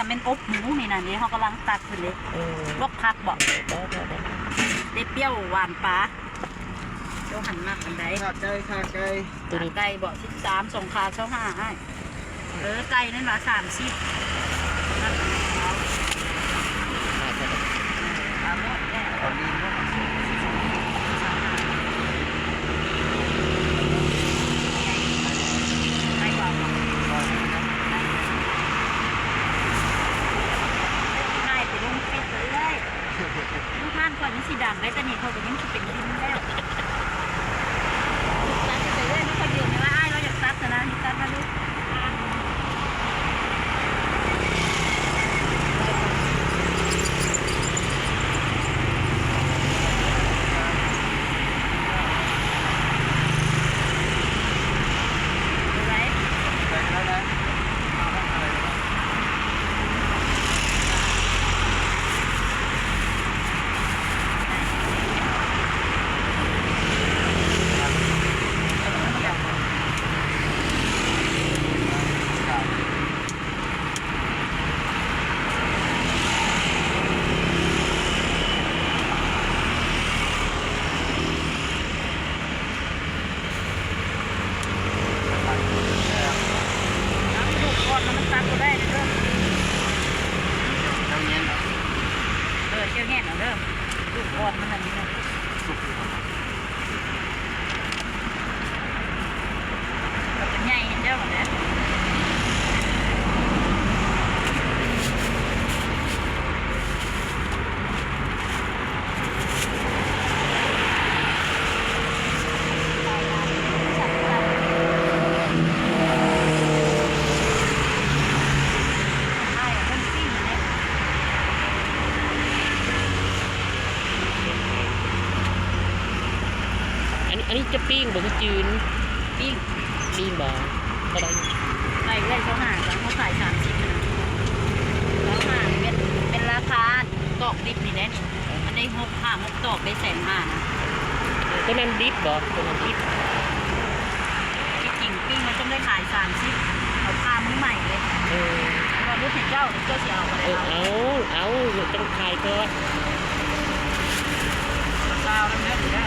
ແມ່ນອົບໝູນີ້ນະ ນີ້ເຮົາກຳລັງຕັກຂຶ້ນເດ້. ເອີ ລວກຜັກບໍ? ບໍ່ ບໍ່ ບໍ່ ໄດ້ປ່ຽວຫວານປາ. ເຈົ້າຫັ້ນມັກອັນໃດ? ຂາໄກ່ ຂາໄກ່ ຕົວນີ້ ຂາໄກ່ບໍ? ສິບສາມ ສອງຂາ ຊາວຫ້າ ອ້າຍ. ເອີ ໄກ່ນັ້ນວ່າ ສາມສິບ. ເອົາໂລດແຫຼະ ເອົາລີນໂລດ. ໄດ້ບໍ່? ຖ່າຍໄປລົງເຟສເລີຍ. ລູກຮ້ານຂ້ອຍມັນຊິດັງໄດ໋ ແຕ່ນີ້ຂ້ອຍກໍຍັງຊິເປັນລິນແລ້ວ. ຕັດໄປເລື້ອຍ ມັນກໍຢືນວ່າອ້າຍລາວຢາກຕັດນະ ຕັດມາດູ. ລູກອ່ອນນະ ມັນຕັດບໍ່ໄດ້ເດີ. ເຈົ້າແຫງເອົາ ເອີ ເຈົ້າແຫງເອົາເດີ ລູກອ່ອນມັນນັ້ນ. ກໍເປັນໃຫຍ່ເຫັນເຈົ້າຫັ້ນແຫຼະ. ອັນ ອັນນີ້ຈະປີ້ງບໍ່ ຄືຈືນ? ປີ້ງ ປີ້ງບໍ່? ເທົ່າໃດ? ໄປເລື້ອຍ ຊາວຫ້າ ເຮົາຂາຍສາມສິບນະ. ຊາວຫ້າ ເປັນ ເປັນລາຄາຕອກດິບນີ້ແຫຼະ. ອັນໃດຫົກ ຫ້າຫົກຕອກໄດ້ແສນຫ້ານະ. ຕົວນັ້ນດິບບໍ່? ຕົວນັ້ນດິບ. ທີ່ຈິງປີ້ງມັນຕ້ອງໄດ້ຂາຍສາມສິບ ເອົາຄາມື້ໃໝ່ເລີຍ. ເອີ ເພາະວ່າຫຼຸດໃຫ້ເຈົ້າ ເຈົ້າຊິເອົາບໍ່ໄດ້. ເອີ ເອົາ ເອົາ ຕ້ອງຂາຍກ່ອນ. ຊາວນຳເດີ ເດີ